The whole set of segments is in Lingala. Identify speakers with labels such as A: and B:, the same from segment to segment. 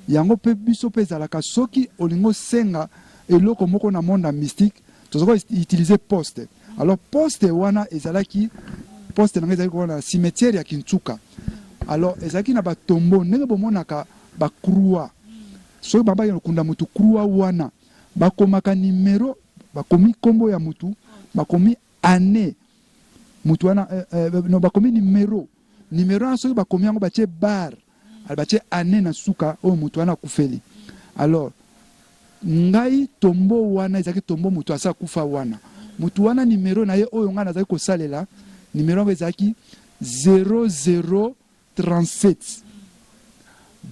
A: Yango mpe biso mpe ezalaka soki olingi osenga eloko moko na monde ya mystique, toza ko utiliser poste. Alors poste wana ezalaki poste na ngai ezalaki wana na cimetière ya Kintsuka. Alors ezalaki na ba tombeau ndenge bomonaka ba croix. Soki babaki kokunda mutu croix wana bakomaka numero, bakomi kombo ya mutu, bakomi annee mutu wana non bakomi numero, numero wana soki bakomi yango batie barre, batie annee na suka oyo mutu wana akufeli. Alors ngai tombeau wana ezalaki tombeau mutu asi akufa wana, mutu wana numero na ye oyo ngai nazalaki kosalela numero yango ezalaki 0037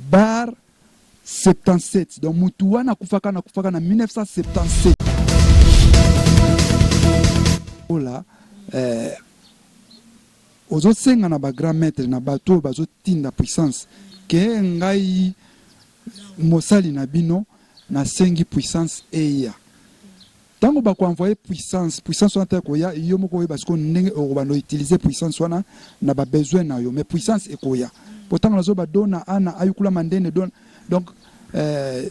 A: barre 77 donc mutu wana akufaka na akufaka na 1977. Ola eh, ozosenga na ba grand maître na bato oyo bazotinda puissance ke ngai mosali na bino nasengi puissance eya. Tango bako envoyer puissance, puissance wana tango ekoya, yo moko oyeba sikoyo ndenge okobanda utiliser puissance wana na ba besoins na yo, mais puissance ekoya. Po tango nazo ba dona ana ayukula mandene dona, donc eh,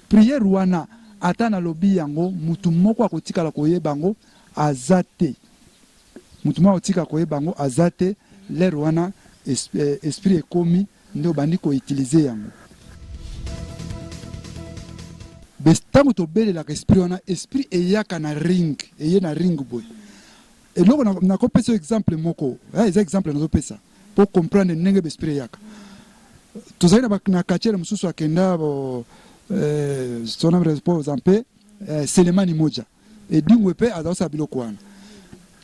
A: prière wana ata nalobi yango mutu moko akotikala koyeba yango aza te. Mutu moko akotika koyeba yango aza te, l'heure wana esprit ekomi nde obandi ko utiliser yango. Tango tobelelaka esprit wana, esprit eyaka na ring, eye na ring boye. Eloko nakopesa yo exemple moko, eza exemple nazopesa po comprendre ndenge ba esprit eyaka. Tozali na quartier mosusu akenda son ame repose en paix, Selemani Moja. Edingwe pe aza kosala biloko wana.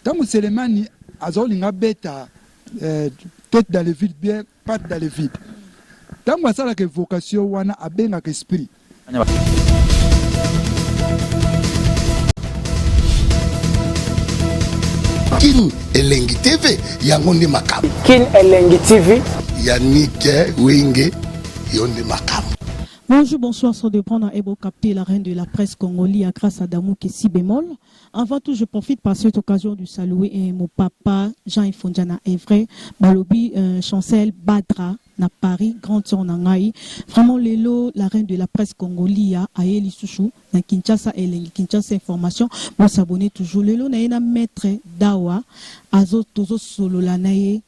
A: Tango Selemani aza kolinga abeta tete dans le vide bien patte dans le vide. Tango asalaka evocation wana abengaka esprit.
B: Kin Elengi TV yango nde makambo.
C: Kin Elengi TV.
B: Yannick Wenge yo nde makambo.
D: Bonjour, bonsoir, sans de prendre Ebo capter la reine de la presse congolaise grâce à Damou Kessi bémol. Avant tout, je profite par cette occasion de saluer eh, mon papa Jean Fondjana Evray, Balobi euh, Chancel Badra na Paris, grande sœur na ngai. Vraiment lelo la reine de la presse congolaise aye lisusu na Kinshasa elengi Kinshasa information. Bon s'abonner toujours lelo na ye na maître Dawa azo tozo solola na ye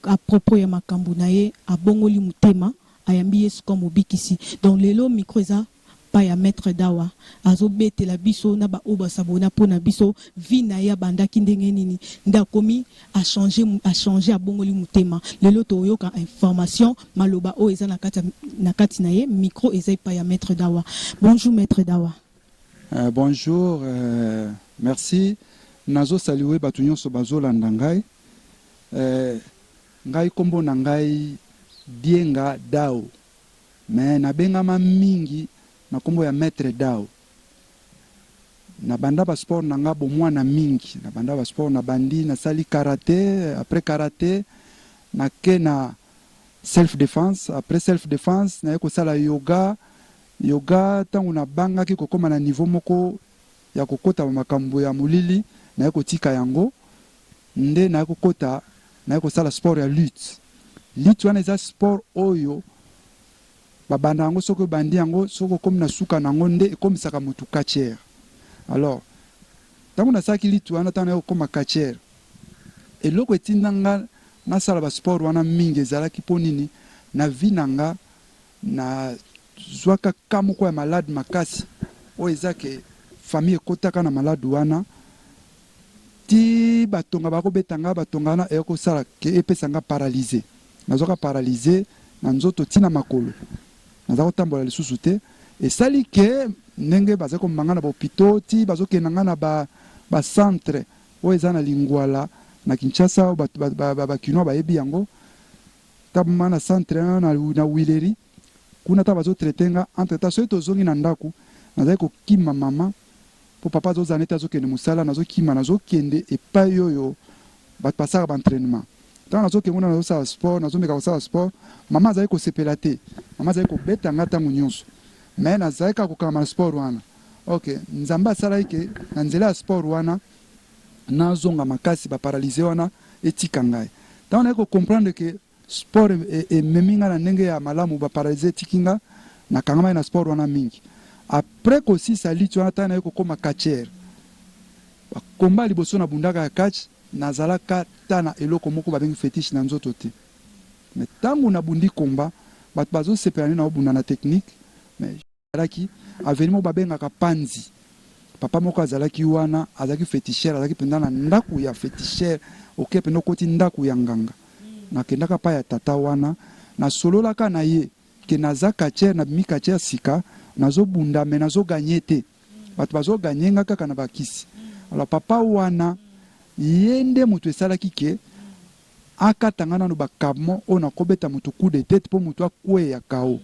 D: à propos ya makambo na ye abongoli mutema ayambi yesu comme mobikisi donc lelo micro eza pa ya maitre dawa azo betela biso na ba oyo ba s'abonna po na biso vie na ye abandaki ndenge nini nde akomi a change a change abongoli motema lelo toyoka information maloba oyo eza na kati na kati na ye micro eza epai ya maitre dawa bonjour maitre dawa.
A: Bonjour merci nazo salue batu nionso bazolanda ngai Ngai kombo na ngai Dienga Dao mais na bengama mingi na kombo ya maitre Dao. Na banda ba sport na nga bomwana mingi, na banda ba sport na bandi na sali karate, après karate na ke na self defense, après self defense na ye kosala yoga, yoga tango na bangaki kokoma na niveau moko ya kokota ba makambo ya molili na ye kotika yango nde naye kokota naye kosala sport ya lutte. Lutte wana eza sport oyo babanda yango soki obandi yango soki okomi na suka na yango nde ekomisaka mutu catcheur. Alors tango nasalaki lutte wana tango naye kokoma catcheur eloko etinda nga nasala ba sport wana mingi ezalaki po nini na vie na nga na zuaka cas moko ya malade makasi oyo eza ke famille ekotaka na malade wana Ti ba tonga bako beta nga ba tonga wana eko sala ke epesa nga paralyse. Nazwaka paralyse na nzoto ti na makolo. Naza ko tambola lisusu te. Esali ke ndenge bazali komema nga na ba hopitaux ti bazo kende na nga na ba ba centre oyo eza na Lingwala na Kinshasa oyo batu ba kinois bayebi yango. Ta boma na centre wana na Huilerie kuna ta bazo traiter nga entre temps soki tozongi na ndaku nazali kokima mama Po papa azo zala neti azo kende musala nazo kima nazo kende epayi oyo batu basalaka ba entrainement tango nazo kende kuna nazo sala sport nazo meka kosala sport mama azali kosepela te mama azali kobeta nga tango nionso mais nazali kaka kokangama na sport wana ok nzambe asalaki ke na nzela ya sport wana nazonga makasi ba paralyse wana etika ngai tango naye ko comprendre ke. Sport ememi nga na ndenge ya malamu, ba paralysie etiki nga, nakangamaki na sport wana mingi. Après kosisa lutte wana, tango naye kokoma catcheur, ba combat ya liboso nabundaka ya catch, nazalaka ata na eloko moko babengi fetiche na nzoto te. Mais tango nabundi combat, bato bazosepela nde naobunda na technique, mais Azalaki avenue moko babengaka Panzi. Papa moko azalaki wana, azalaki feticheur, azalaki mpenza na ndaku ya feticheur, oke mpenza okoti ndaku ya nganga. Nakendaka epai ya tata wana, nasololaka na ye que naza catcheur, nabimi catcheur sika, nazo bunda mais nazo gagner te. Batu bazo gagner nga kaka na ba kisi. Alors papa wana, ye nde mutu esalaki que Akata nga nanu ba camon oyo nako beta mutu coup de tete po mutu akweya KO.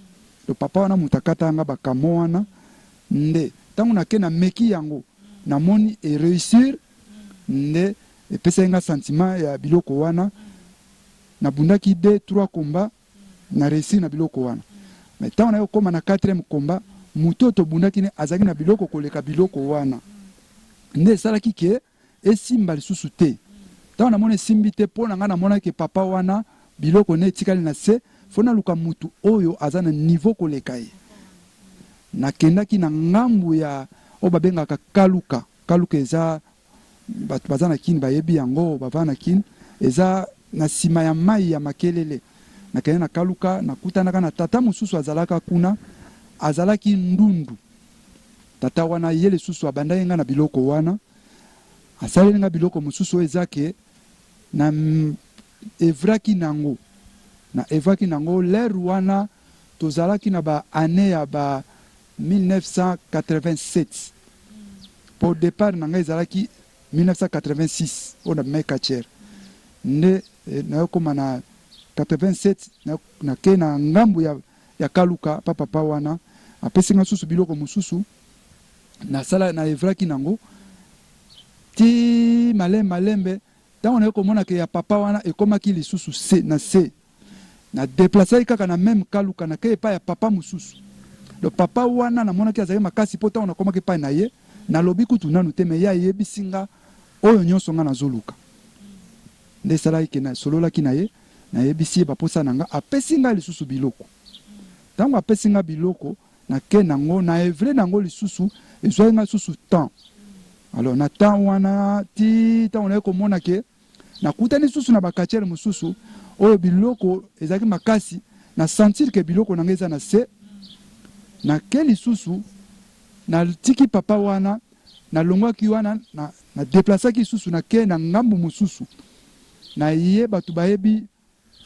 A: Donc papa wana mutu akataka nga ba camon wana nde tango nake na meki yango na moni e reussir nde epesaki nga sentiment ya biloko wana. Na bundaki deux trois combats na reussir na biloko wana mais tango naye kokoma na quatrième combat mutu oyo tobundaki ne azalaki na biloko koleka biloko wana nde esalaki que Esimba lisusu te. Tango namoni esimbi te po na nga namonaki ke papa wana biloko ne etikali na se faut naluka mutu oyo aza na niveau koleka ye. Nakendaki na ngambu ya oyo babengaka Kaluka. Kaluka eza batu baza na Kin bayebi yango bavanda na Kin eza na sima ya mayi ya Makelele. Nakendaki na Kaluka nakutanaka na tata mosusu azalaka kuna azalaki ndundu. Tata wana ye lisusu abandaki nga na biloko wana, asaleli nga biloko mosusu oyo eza ke na evraki nango, na evraki nango l'heure wana tozalaki na ba annee ya ba 1987 po depart na nga ezalaki 1986 oyo nabimaki catcheur nde naye koma na 87 nake na ngambu ya ya kaluka pa papa wana apesi nga susu biloko mosusu nasala na evraki nango ti malembe malembe ntango naye komona ke ya papa wana ekomaki lisusu se na se na deplasaki kaka na meme kaluka nakei epai ya papa mosusu donc papa wana namonaki azalaki makasi mpo ntango nakomaki epai na ye nalobi kutu nanu te me ye ayebisi nga oyo nyonso nga nazoluka nde esalaki ke nasololaki na ye Nayebisi ye baposa na nga, apesi nga lisusu biloko. Tango apesi nga biloko, nake nango, na evrer nango lisusu, ezwaki nga lisusu temps. Alors na temps wana ti tango naye komona ke nakutani lisusu na ba catcheurs mosusu oyo biloko ezalaki makasi, na sentir ke biloko na nga eza na se, nake lisusu, natiki papa wana, nalongwaki wana, na deplasaki lisusu, nake na ngambo mosusu. Na ye batu bayebi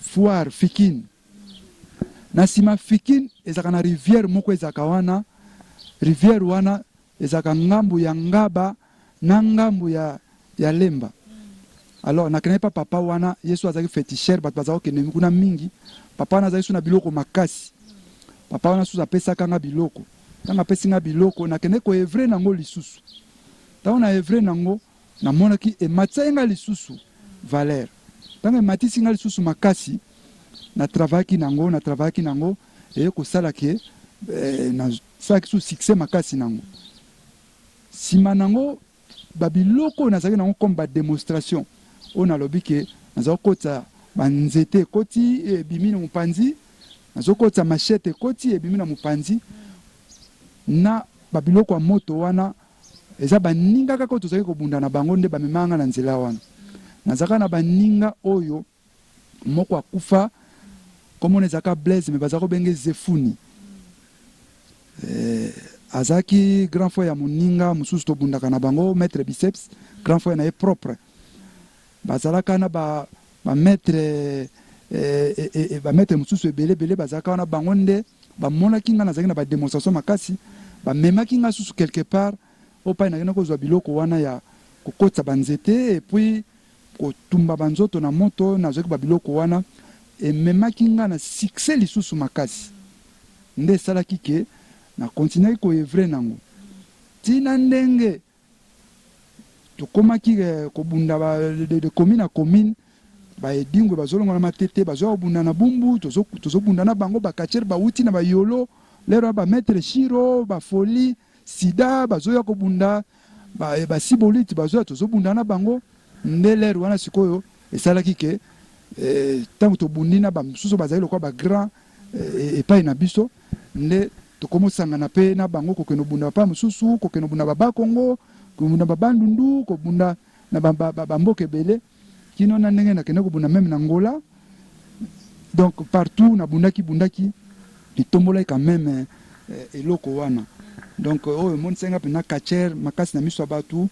A: foire fikin na sima fikin ezalaka na rivière moko ezalaka wana rivière wana ezalaka ngambu ya ngaba na ngambu ya ya lemba alors nakendaki pa papa wana ye so azalaki feticheur batu bazalaki kokende kuna mingi papa wana azalaki so na biloko makasi papa wana susu apesaka nga biloko ntango apesi nga biloko nakendaki ko evre nango lisusu ntango na evre nango Namonaki ematisaki ngai lisusu valeur. Tango ematisi ngai lisusu makasi, na travaillaki nango, na travaillaki nango, eye kosala que nasalaki lisusu succès makasi nango. Sima nango, ba biloko oyo nazalaki nango comme ba demonstration, oyo nalobi que naza kokotisa ba nzete ekoti ebimi na mopanzi, nazo kotisa machette ekoti ebimi na mopanzi, na ba biloko ya moto wana. Eza baninga kaka oyo tozalaki kobunda na bango nde bamemaka nga na nzela wana. Nazalaka na baninga oyo moko akufa, kombo na ye ezalaka Blaise mais bazalaka kobenga ye Zefuni. Eh, azalaki grand frère ya moninga mosusu tobundaka na bango, Maitre Biceps, grand frère na ye propre. Bazalaka na ba ba maitre eh, eh, eh, ba maitre mosusu ebele ebele bazalaka wana, bango nde Bamonaki nga nazalaki na ba demonstration makasi, bamemaki nga susu quelque part oyo pai nakendaki kozwa biloko wana ya kokotisa ba nzete et puis kotumba ba nzoto na moto, nazwaki ba biloko wana ememaki nga na succès lisusu makasi nde esalaki que na continuaki ko evrer nango ti na ndenge Tokomaki kobunda ba de commune à commune, ba Edingwe bazolongwa na Matete bazoya kobunda na Bumbu, tozobunda na bango, ba catcheurs bawuti na ba Yolo, lero ya ba maitre Shiro, ba Folie, Sida bazoya kobunda, ba Sibolite bazoya tozobunda na bango, nde lere wana sikoyo esalaki ke. Ntango tobundi na bamosusu bazali lokola bagrand epai na biso, nde tokomosangana mpe na bango kokende kobunda bapa mosusu, kokende kobunda babakongo, kobunda babandundu, kobunda na bamboka ebele, kino na ndenge nakende kobunda même na Angola. Donc partout nabundaki bundaki, etombolaki quand même eloko wana. Donc oyo emonisaki nga mpenza catcheur makasi na miso ya bato.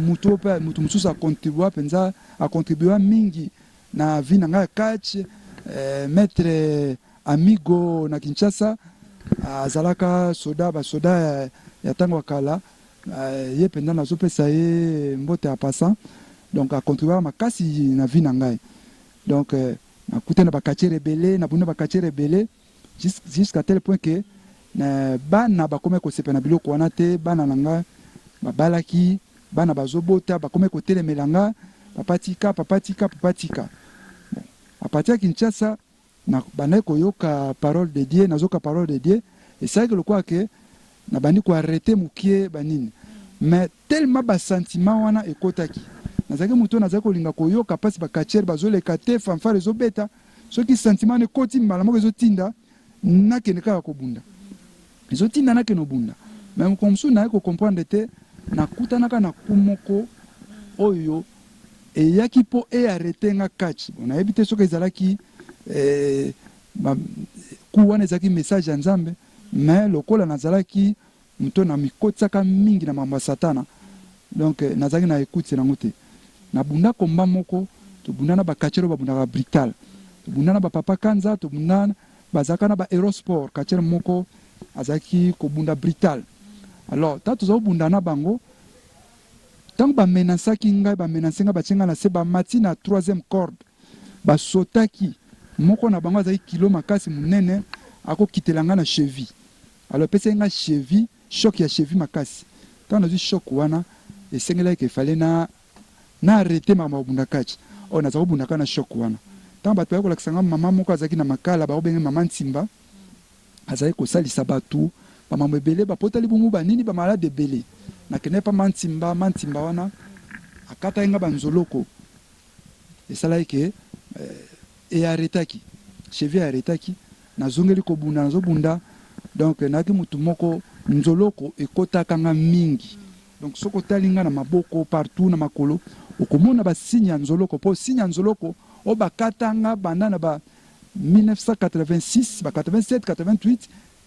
A: Motu mpe motu mosusu acontribua mpenza, acontribua mingi na vie na ngai ya catch, maître Amigo na Kinshasa. Azalaka soda, basoda ya ntango ya kala. Ye mpenza nazopesa ye mbote ya passant. Donc acontribuaka makasi na vie na ngai. Donc nakutani na bacatcheurs ebele, nabunda bacatcheurs ebele jusqu'à tel point que na bana bakomi kosepela na biloko wana te. Bana na ngai babalaki, bana bazobota, bakomi kotelemela nga: "Papa tika, papa tika, papa tika." Bon, à partir ya Kinshasa bandaki koyoka parole de Dieu. Nazoka parole de Dieu, esalaki lokola ke nabandi koarrêter mokie banini, mais tellement basentiment wana ekotaki, nazalaki motu oyo nazalaki kolinga koyoka mpasi bacatcheurs bazoleka te, fanfare ezobeta. Soki sentiment wana ekoti mbala moko, ezotinda nakende kaka kobunda, ezotinda nakende kobunda. Mais mokolo mosusu naye kocomprendre te, nakutanaka na ku moko oyo eyaki mpo earrêter nga catch. Bon, nayebi te soki ezalaki ku wana ezalaki message ya Nzambe, mais lokola nazalaki moto na mikotisaka mingi na makambo ya Satana, donc nazalaki na écoute nango te. Nabunda komba moko, tobunda na bacatcheurs oyo babundaka brutal, tobunda na bapapa Kanza, tobunda, bazalaka na baerosport, catcheur moko azalaki kobunda brutal. Alors ntango toza kobunda na bango, ntango bamenaçaki ngai, bamenace ngai, batie ngai na se, bamati na troisième corde, basotaki. Moko na bango azalaki kilo makasi, monene, akokitela ngai na cheville. Alors epesaki ngai cheville, choc ya cheville makasi. Ntango nazwi choc wana, esengelaki efale na arrêter makambo ya kobunda catch oyo naza kobunda kaka na choc wana. Ntango bato baye kolakisa nga mama moko azalaki na Makala, bakobenge mama Ntimba, azalaki kosalisa bato bamambo ebele, bapotali bongo, banini, bamalade ebele. Nakende mpa Mantimba. Mantimba wana akataki nga banzoloko, esalaki ke earrêtaki cheville, earrêtaki. Nazongeli kobunda, nazobunda. Donc nayaki motu moko nzoloko ekotaka nga mingi. Donc soki otali nga na maboko, partout na makolo, okomona basigne ya nzoloko, mpo signe ya nzoloko oyo bakata nga banda na ba 1986, ba 87, 88,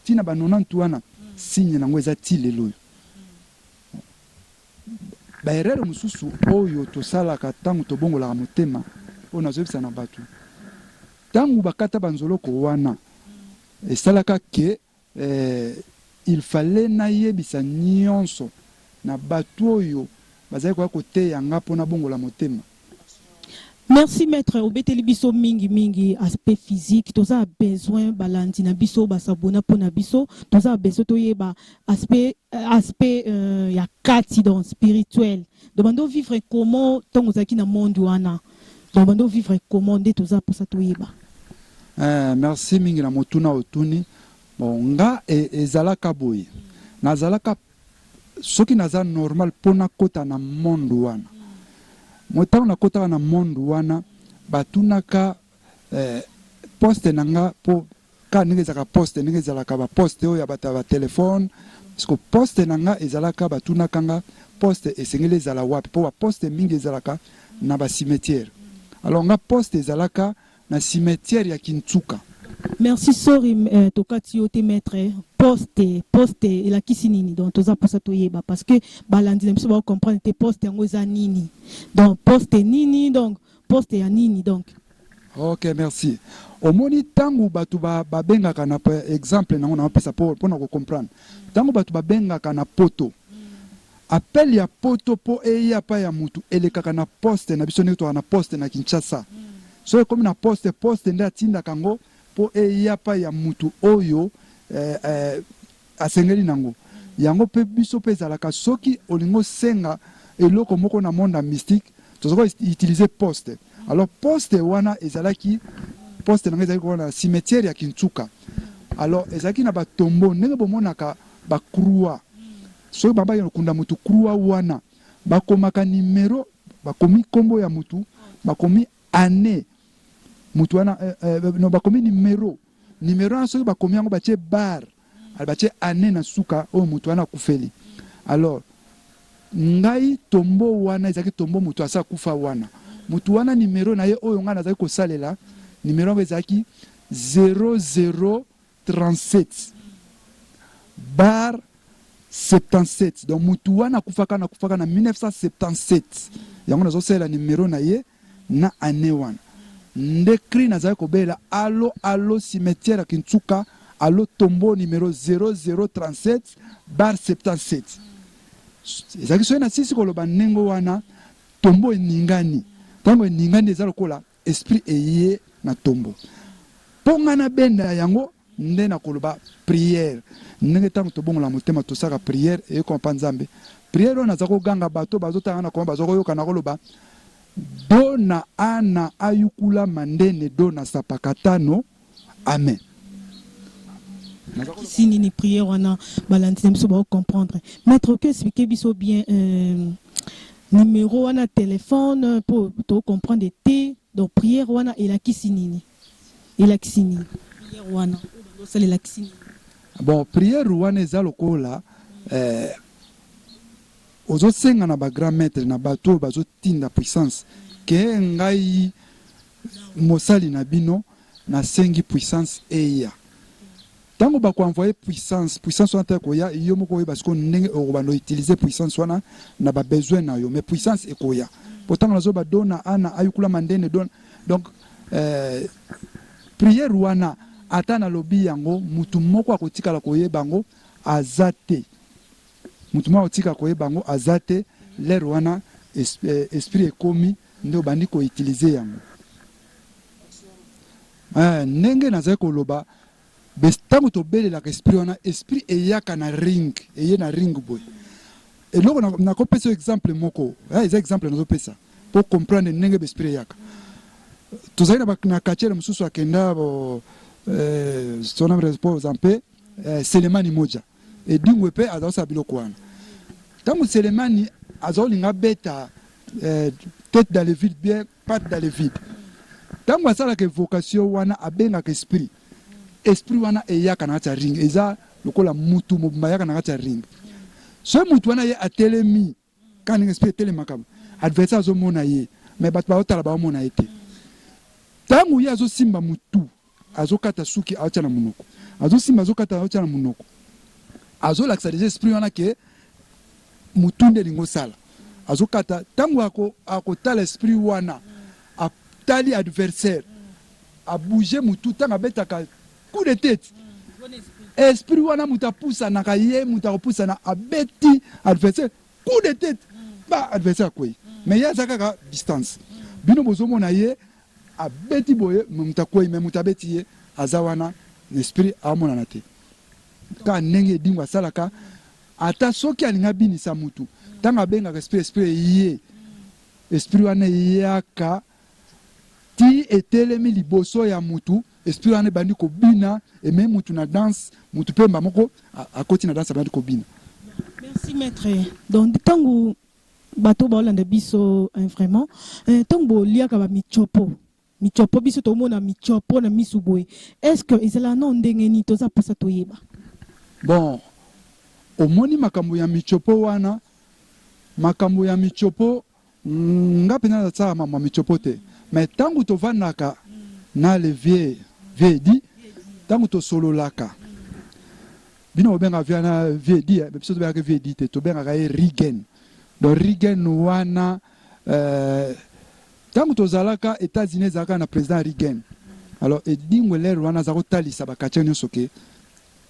A: ntina ba 90 wana, signe nango eza ti lelo oyo. Baerreur mosusu oyo tosalaka ntango tobongolaka motema, oyo nazoyebisa na bato, ntango bakata banzoloko wana, esalaka ke il fallait nayebisa nyonso na bato oyo bazali koya koteya nga mpo nabongola motema.
D: Merci maître. Obeteli biso mingi mingi aspect physique. Toza besoin, balandi na biso basabona mpona biso, toza besoin toyeba aspect ya kati, donc spirituel. Donc bando vivre comment ntango ozalaki na monde wana? Donc bando vivre comment nde toza mposa toyeba.
A: Merci mingi na motuna otuni. Bon, nga ezalaka boye: nazalaka, soki naza normal mpo nakɔta na monde wana, ntango nakɔtaka na monde wana, batunaka poste na nga, mpo kaka ndenge ezalaka poste, ndenge ezalaka baposte oyo ya bato ya batelefone. Parce que poste na nga ezalaka, batunaka nga poste esengeli ezala wapi, mpo baposte mingi ezalaka na bacimetière. Alors nga poste ezalaka na cimetière ya Kintsuka.
D: Merci. Sorry, tokati yo te maître. Poste elakisi nini? Donc toza mposa toyeba, parce que balandi na biso bakocomprendre te poste yango eza nini. Donc poste nini? Donc poste ya nini donc?
A: Ok, merci. Omoni, ntango bato babengaka na exemple nango naopesa mpona kocomprendre, ntango bato babengaka na poto, appel ya poto mpo eya pa ya mutu elekaka na poste na biso, ndenge toka na poste na Kinshasa. Soki ekomi na poste, poste nde atindaka yango mpo eya pa ya mutu oyo asengeli nango. Yango mpe biso mpe ezalaka, soki olingi osenga eloko moko na monde ya mystique, toza koutiliser poste. Alors poste wana ezalaki, poste nango ezalaki wana na cimetière ya Kintsuka. Alors ezalaki na batombeau, ndenge bomonaka bacroix, soki babaki kokunda mutu, croix wana bakomaka nimero, bakomi nkombo ya mutu, bakomi Annee mutu wana eh, eh, no bakomi numero numero wana soki bakomi yango batie barre batie annee na suka oyo mutu wana akufeli. Alors ngai tombo wana ezalaki tombo mutu asa akufa wana mutu wana numero na ye oyo ngai nazalaki kosalela numero yango ezalaki 0037 barre 77. Donc mutu wana akufaka na akufaka na 1977, yango nazosalela numero na ye na annee wana. Nde cri nazalaki kobelela: "Allo, allo, cimetière ya Kinsuka, allo, tombeau numero 0037 barre 77." Ezalaki soki nasisi koloba ndenge wana, tombeau eningani. Ntango eningani, eza lokola esprit eye na tombeau mpo ngai nabenda yango. Nde nakoloba prière ndenge ntango tobongola motema, tosaka prière eyekoma mpa Nzambe. Prière oyo naza koganga, bato bazotanga na koma baza koyoka. Nakoloba: "Do na ana ayukula mandene do na sapakatano, amen."
D: Si nini prière wana, balandi na biso comprendre. Maître, oki expliquer biso bien numéro wana, téléphone, mpo tocomprendre te? Donc prière wana elakisi nini? Elakisi nini prière wana oyo bandosala? Elakisi nini?
A: Bon, prière wana eza lokola ozosenga na bagrand maître, na bato oyo bazotinda puissance, ke ngai mosali na bino nasengi puissance eya. Ntango bakoenvoyer puissance, puissance wana te ekoya, yo moko oyeba sikoyo ndenge okobanda outiliser puissance wana na babesoin na yo. Mais puissance ekoya po ntango nazoba dona ana ayukula mandene dona. Donc prière wana, ata nalobi yango, mutu moko akotikala koyeba yango aza te. Mutu moko akotikala koyeba yango aza te. L'heure wana esprit ekomi, nde obandi koutiliser yango. Ndenge nazali koloba, ntango tobelelaka esprit wana, esprit eyaka na ring, eye na ring boye. Eloko nakopesa exemple moko, eza exemple nazopesa mpo comprendre ndenge baesprit eyaka. Tozali na quartier mosusu, akenda son âme repose en paix, Selemani Moja Edingwe mpe aza kosala biloko wana. Ntango Selemani aza kolinga abeta tête dans le vide, bien patte dans le vide, ntango asalaka évocation wana, abengaka esprit. Esprit wana eyaka na kati ya ring, eza lokola mutu mobimba ayaka na kati ya ring. Soki mutu wana ye atelemi kaka ndenge esprit etelemaka, adversaire azomona ye, mais bato baotala baomona ye te. Ntango ye azosimba mutu, azokata suki, aotya na monoko, azosimba, azokata, aotya na monoko, azolakisa deja esprit wana ke mutu nde elingi osala. Azokata, ntango akotala esprit wana, atali adversaire, abouge mutu. Ntango abetaka coup de tête, esprit wana, moto apusanaka ye, moto akopusana, abeti adversaire coup de tête, ba adversaire akwei. Mais ye aza kaka distance, bino bozomona ye abeti boye, moto akwei, mais moto abeti ye aza wana, esprit aomonana te. Kaka ndenge Edingwe asalaka, ata soki alingi abinisa mutu, ntango abengaka esprit, esprit eye. Esprit wana eyaka ti etelemi liboso ya mutu. Esprit wana ebandi kobina, ememi mutu na danse. Mutu mpe mba moko akoti na danse, abandi kobina.
D: Merci, maître. Donc ntango bato baolanda biso, vraiment, ntango boliaka bamichopo, michopo, biso tomona michopo na misu boye, est ce que ezala no ndenge nini? Toza mposa toyeba.
A: Bon, omoni makambo ya michopo wana, makambo ya michopo, nga mpenza nasala makambo ya michopo te. Mais ntango tovandaka na le vieux, vieux Edi, ntango tosololaka, bino bobengaka vieux wana vieux Edi, biso tobengaka vieux Edi te, tobengaka ye Rigen. Donc Rigen wana, ntango tozalaka États-Unis, ezalaka na président Reagan. Alors Edingwe l'heure wana aza kotalisa baquartier nyonso ke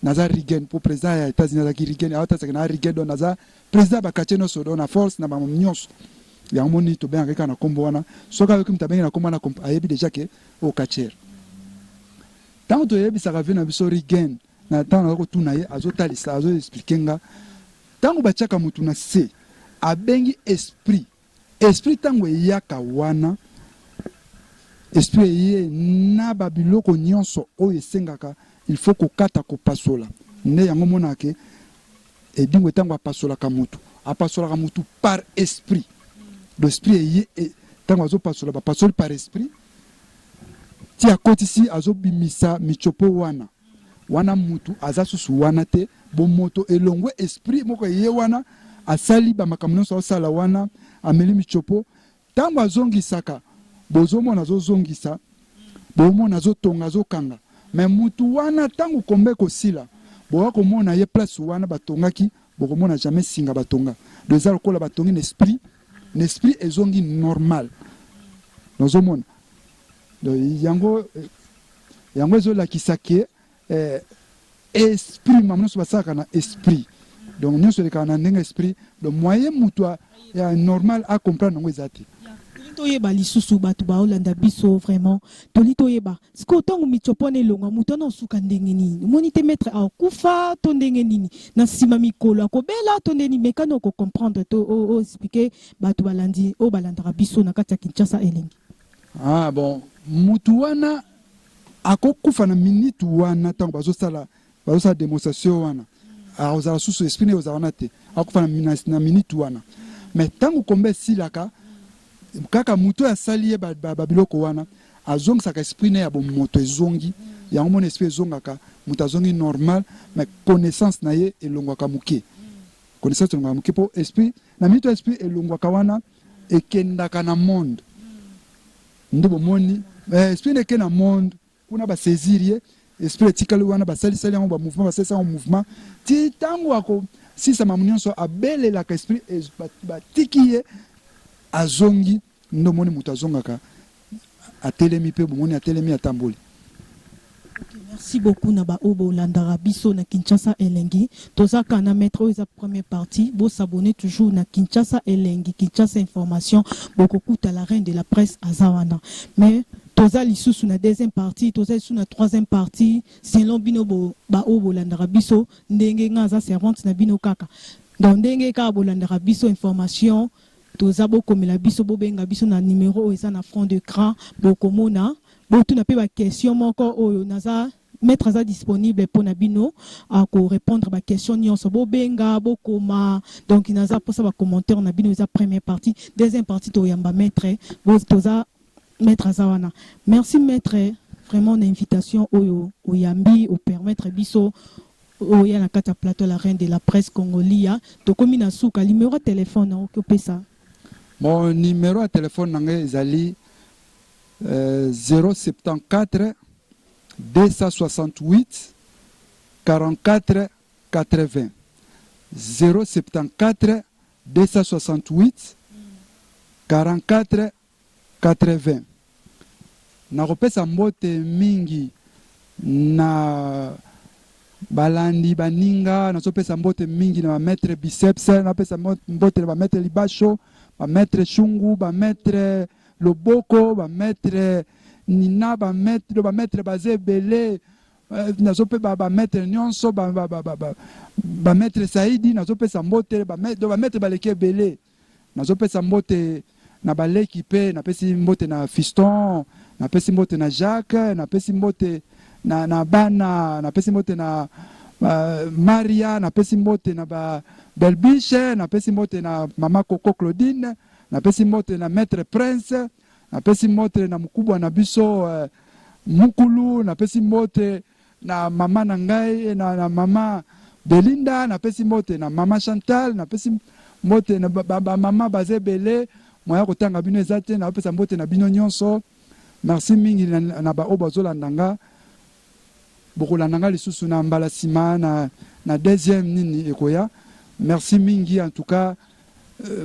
A: naza Reagan, mpo président ya États-Unis azalaki Reagan. Aotalisaka na Reagan, donc naza président ya baquartier nyonso, donc na force na bango nyonso. Yango moni tobengaka kaka na nkombo wana. Soki ayoki moto abengi na nkombo wana, ayebi déjà ke oyo quartier. Ntango toyebisaka vieux na biso Reagan, na ntango naza kotuna ye, azotalisa, azoexpliquer nga: ntango batiaka motu na se, abengi esprit. Esprit ntango eyaka wana, esprit eye na babiloko nyonso oyo esengaka il faut kokata, kopasola. Nde yango monaka ke Edingwe ntango apasolaka motu, apasolaka motu par esprit. L'esprit eye. Ntango azopasola, bapasoli par esprit ti akotisi, azobimisa michopo wana. Wana mutu aza susu wana te, bomoto elongwe, esprit moko eye wana, asali bamakambo nyonso aosala wana, ameli michopo. Ntango azongisaka, bozomona azozongisa, bomona azotonga, azokanga. Me mutu wana, ntango komba ekosila, boya komona ye place wana batongaki, bokomona jamais singa batonga. Donc eza lokola batongi na esprit, na esprit ezongi normal, nazomona. Donc yango ezolakisa ke esprit, mambo nyonso basalaka na esprit. Donc nyonso elekaka na ndenge esprit. Donc moyen mutu ya normal acomprendre yango eza te.
D: Toli toyeba lisusu, bato baolanda biso vraiment, toli toyeba sikoyo, ntango mitsopo wana elongwa, moto wana osuka ndenge nini? Omoni te, maître, akufa to ndenge nini? Na nsima mikolo akobela to ndenge nini? Mekani okocomprendre to oexpliquer bato balandi oyo balandaka biso na kati ya Kinshasa Elengi.
A: Ah bon, mutu wana akokufa na minute wana. Ntango bazosala démonstration wana, akozala susu, esprit nde ozala wana te, akokufa na minute wana. Mais ntango komba esilaka, kaka motu oyo asali ye babiloko wana azongisaka esprit ne ya bomoto, ezongi yango. Mona, esprit ezongaka, moto azongi normal, mais connaissance na ye elongwaka moke. Connaissance elongwaka moke mpo esprit, na minute oyo esprit elongwaka wana, ekendaka na monde. Nde bomoni esprit nde eke na monde kuna, basaisir ye, esprit etikali wana, basalisali yango bamouvement, basalisi yango mouvement ti ntango akosisa mamu nyonso, abelelaka esprit, batiki ye, azongi. Nde omoni moto azongaka, atelemi mpe bomoni atelemi, atamboli.
D: Merci beaucoup na baoyo bolandaka biso na Kinshasa Elengi. Tozaka na maître oyo, eza première partie. Bosabonner toujours na Kinshasa Elengi, Kinshasa Information, bokokuta la reine de la presse aza wana. Mais toza lisusu na deuxième partie, toza lisusu na troisième partie, selon bino baoyo bolandaka biso. Ndenge nga aza servante na bino kaka, donc ndenge kaka bolandaka biso information, toza, bokomela biso, bobenga biso na numéro oyo eza na front d'écran. Bokomona, botuna mpe baquestion moko oyo naza, maître aza disponible mpona bino, akorépondre baquestion nyonso. Bobenga, bokoma. Donc naza mposa bacommentaire na bino. Eza première partie. Deuxième partie, toyamba maître. Toza, maître aza wana. Merci maître, vraiment, na invitation oyo oyambi, opermettre biso oya na kati ya plateau La Reine de la Presse Congolia. Tokomi na suka. Numéro ya telefone okoki opesa?
A: Bon, numéro ya telefone na ngai ezali 074 268 44 80, 074 268 44 80. Nakopesa mbote mingi na balandi baninga, nazopesa mbote mingi na bamaître Biceps, napesa mbote na bamaître Libasho, bamaître Shungu, bamaître Loboko, bamaître Nina, bamaître baza ebele. Nazope bamaître nyonso, bamaître Saidi, nazopesa mbote. Bamaître baleki ebele. Nazopesa mbote na baleki mpe napesi mbote na Fiston, napesi mbote na Jacques, napesi mbote na bana, napesi mbote na Maria, napesi mbote na ba Belbiche, napesi mbote na mama Coco Claudine, napesi mbote na maître Prince, napesi mbote na mokubwa na biso Mukulu, napesi mbote na mama na ngai, na mama Belinda, napesi mbote na mama Chantal, napesi mbote na bamama baza ebele, moya kotanga bino eza te. Napesa mbote na bino nyonso. Merci mingi na baoyo bazolanda nga. Bokolanda nga lisusu na mbala nsima na deuxième nini ekoya. Merci mingi en tout cas.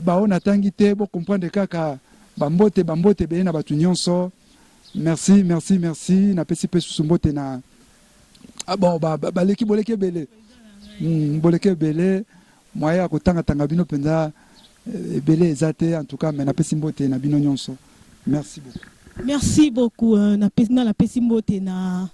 A: Bao natangi te, bocomprendre kaka. Bambote, bambote ebele na bato nyonso. Merci, merci, merci. Napesi mpe susu mbote na bon, baleki, boleki ebele, boleki ebele, moyen ya kotangatanga bino mpenza ebele eza te en tout cas. Mais napesi mbote na bino nyonso. Merci beaucoup.
D: Merci beaucoup. Nga napesi mbote na